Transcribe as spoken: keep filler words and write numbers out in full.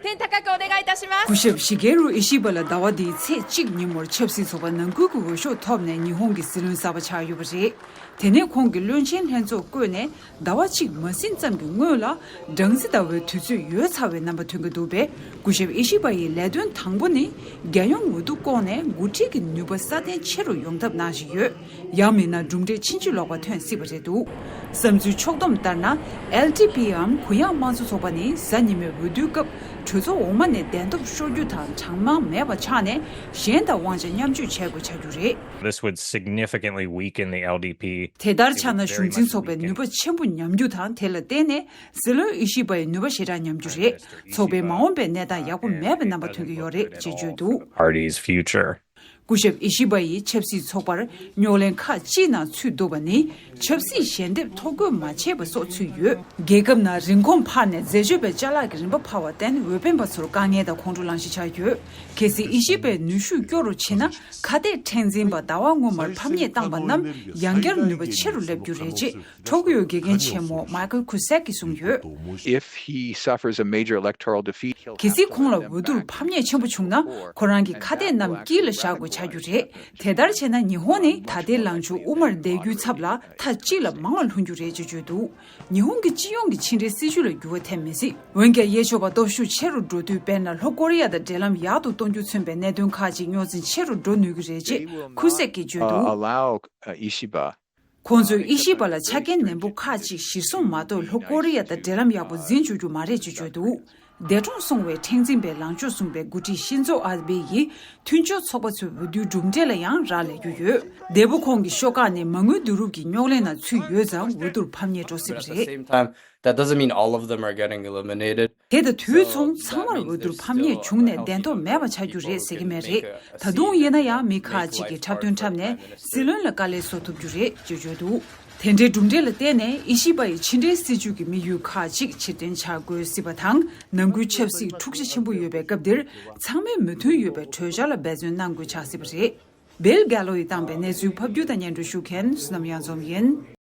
天高くお願いいたします。 སྐུ་ཞབས་ཤི་གེ་རུ་ཨི་ཤི་བ་ལགས་ཟླ་བ་འདིའི་ཚེས་གཅིག་ཉིན་མོར་ཆབ་སྲིད་ཚོགས་པ་ནང་ཁུལ་གྱི་འོས་ཤོག་ཐོབ་ནས་ཉི་ཧོང་གི་སྲིད་བློན་གསར་པ་ཆགས་ཡོད་པ་རེད། དེ་ནས་ཁོང་གིས་བློན་ཆེན་ལྷན་ཚོགས་བསྐོས་ནས་ཟླ་བ་གཅིག་མ་ཟིན་ཙམ་གྱི་སྔོན་ལ་སྦྲང་རྩི་ལྟ་བུའི་དུས་ཚོད་ཡོལ་ཚར་བའི་རྣམ་པ་ཐོན་གྱི་འདུག་པས། སྐུ་ཞབས་ཨི་ཤི་བ་ཡི་ལས་དོན་དང་པོ་ནི་རྒྱལ་ཡོངས་འོས་བསྡུ་བསྐོང་ནས་འགོ་ཁྲིད་ཀྱི་ནུས་པ་སྲ་བརྟན་ཆེ་རུ་ཡོང་ཐབས་གནང་བཞིན་ཡོད། ཡང་མིན་ན་གྲུབ་འབྲས་ཕྱིན་ཅི་ལོག་པ་ཐོན་སྲིད་པ་རེད་འདུག་བསམ་ཚུལ་ཕྱོགས་བསྡོམས་ལྟར་ན། ཨེལ་ཌི་པིའམ་གུ་ཡངས་དམངས་གཙོ་ཚོགས་པ་ནི་གཟའ་ཉི་མའི་འོས་བསྡུའི་སྐབས་གྲོས་ཚོགས་འོག་མ་ནས་གདན་ཐོབ་ཤོར་རྒྱུ་དང་གྲངས་མང་མེད་པ་ཆགས་ནས། གཞན་དང་དབང་ཆ་མཉམ་སྤྱོད་བྱེད་དགོས་ཆགས་རྒྱུ་རེད། This would significantly weaken the L D P. དེ་ལྟར་ཆགས་ན་གཞུང་འཛིན་ཚོགས་པའི་ནུས་པ་ཆེན་པོ་ཉམས་རྒྱུ་དང་། དེ་ལ་བརྟེན་ནས་སྲིད་བློན་ཨི་ཤི་བ་ཡི་ནུས་པ་ཞེ་དྲག་ཉམས་རྒྱུ་རེད། ཚོགས་པའི་མ་འོངས་པའི་གནས་སྟངས་ཡག་པོ་མེད་པའི་རྣམ་པ་ཐོན་གྱི་ཡོད་རེད་ཅེས་བརྗོད་འདུག Party's future. སྐུ་ཞབས་ཨི་ཤི་བ་ཡིས་ཆབ་སྲིད་ཚོགས་པར་རྙོག་གླེང་ཁག་ཅིག་ནང་ཚུད་འདུག་པ་ནི་ཆབ་སྲིད་ཞལ་འདེབས་ཐོ་འགོད་མ་བྱས་པ་སོགས་ཚུད་ཡོད། རྒྱལ་ཁབ་ནང་རིན་གོང་འཕར་ནས་འཛད་སྤྱོད་པའི་ཅ་ལག་གི་རིན་པ་འཕར་བར་བརྟེན་འོས་འཕེན་པ་ཚོར་དཀའ་ངལ་དང་ཁོང་ཁྲོ་ལངས་གཞི་ཆགས་ཡོད། གལ་སྲིད་ཨི་ཤི་བའི་ནུས་ཤུགས་སྐྱོ་རུ་ཕྱིན་ན། ཁ་གཏད་མཁྲེགས་འཛིན་པ་ཟླ་བ་སྔོན་མར་ཕམ་ཉེས་བཏང་པ་རྣམས་ཡང་བསྐྱར་ནུས་པ་ཆེ་རུ་སླེབས་རྒྱུ་རེད་ཅེས་གྲོས་ཁོངས་དགེ་རྒན་ཆེན་མོ་Michael Cusick གིས་གསུངས་ཡོད། If he suffers a major electoral defeat, he'll གལ་སྲིད་ཁོང་ལ་འོས་བསྡུར་ཕམ་ཉེས་ཆེན་པོ་བྱུང་ན། ཁོ་རང་གི་ཁ་གཏད་རྣམས་དཀྱིལ་ལ་བཞག་དགོས་ཆགས་རྒྱུ་རེད། དེ་ལྟར་བྱས་ན་ཉི་ཧོང་ནི་ད་ལྟའི་ལངས་ཕྱོགས་དབུ་མར་བསྡད་རྒྱུའི་ཚབ་ལ་མཐའ་གཅིག་ལ་མང་བ་ལྷུང་རྒྱུ་རེད་ཅེས་བརྗོད་འདུག་ཉི་ཧོང་གི་སྤྱི་ཡོངས་ཀྱི་ཕྱི་འབྲེལ་སྲིད་བྱུས་ལ་འགྱུར་བ་ཐེབས་མི་སྲིད། འོན་ཀྱང་ཡས་ཆོད་པ་སྟོབས་ཤུགས་ཆེ་རུ་འགྲོ་དུས། དཔེར་ན་ལྷོ་ཀོ་རི་ཡ་དང་འབྲེལ་ལམ་ཡག་ཏུ་གཏོང་རྒྱུ་མཚོན་པའི་གནད་དོན་ཁག་ཅིག་རྙོག་འཛིང་ཆེ་རུ་འགྲོ་ནུས་ཀྱི་རེད་ཅེས་ཁུ་སེག་གིས་བརྗོད་འདུག allow, uh, Ishiba ཁོང་ཚོས་ཨི་ཤི་བ་ལ་ཆ་རྐྱེན་ནན་པོ་ཁག་ཅིག་གཞིར་བཟུང་མ་གཏོགས། ལྷོ་ཀོ་རི་ཡ་དང་འབྲེལ་ལམ་ཡག་པོ་འཛིན་བཅུག་རྒྱུ་མ་རེད་ཅེས་བརྗོད་འདུག་འདས་གྲོངས་སོང་བའི་མཁྲེགས་འཛིན་པའི་ལངས་ཕྱོགས་བཟུང་བའི་འགོ་ཁྲིད་ཤིན་ཛོ་ཨ་བྷེ་ཡིས་མཐུན་ཕྱོགས་ཚོགས་པ་ཚོའི་འོས་བསྡུའི་གྲུབ་འབྲས་ལ་ཡང་རག་ལས་རྒྱུ་ཡོད། འདས་པོ་ཁོང་གི་ཤོག་ཁག་ནི་མ་དངུལ་བསྡུ་རུབ་ཀྱི་རྙོག་གླེང་ནང་ཚུད་ཡོད་ཙང་། འོས་བསྡུར་ཕམ་ཉེས་འགྲོ་སྲིད་པ་རེད། But at the same time, that doesn't mean all of them are getting eliminated. དེ་དང་དུས་མཚུངས་ཚང་མར་འོས་བསྡུར་ཕམ་ཉེས་བྱུང་ནས་གདན་ཐོབ་མེད་པ་ཆགས་རྒྱུ་རེད་ཟེར་གྱི་མེད་རེད། ད་དུང་ཡིན་ན་ཡང་མི་ཁག་ཅིག་གིས་འཁྲབ་སྟོན་འཁྲབ་ནས་སྲིད་བློན་ལ་དཀའ་ལས་བཟོ་ཐུབ་རྒྱུ་རེད་ཅེས་བརྗོད་འདུག་དེ་འདྲའི་གྲུབ་འབྲས་ལ་བརྟེན་ནས་ཨི་ཤི་བ་ཡི་ཕྱི་འབྲེལ་སྲིད་བྱུས་ཀྱི་དམིགས་ཡུལ་ཁག་ཅིག་ཕྱིར་འཐེན་བྱ་དགོས་སྲིད་པ་དང་། ནང་ཁུལ་ཆབ་སྲིད་འཁྲུག་ཆ་ཆེན་པོ་ཡོད་པའི་སྐབས་འདིར་ཚང་མས་མོས་མཐུན་ཡོད་པའི་གྲོས་འཆར་ལ་འབད་བརྩོན་གནང་དགོས་ཆགས་སྲིད་པ་རེད། བྷིལ་གྷེ་ལོ་ཡིས་བཏང་པའི་གནས་ཚུལ་ཕབ་སྒྱུར་དང་སྙན་སྒྲོན་ཞུ་མཁན་བསོད་ནམས་གཡང་འཛོམས་ཡིན།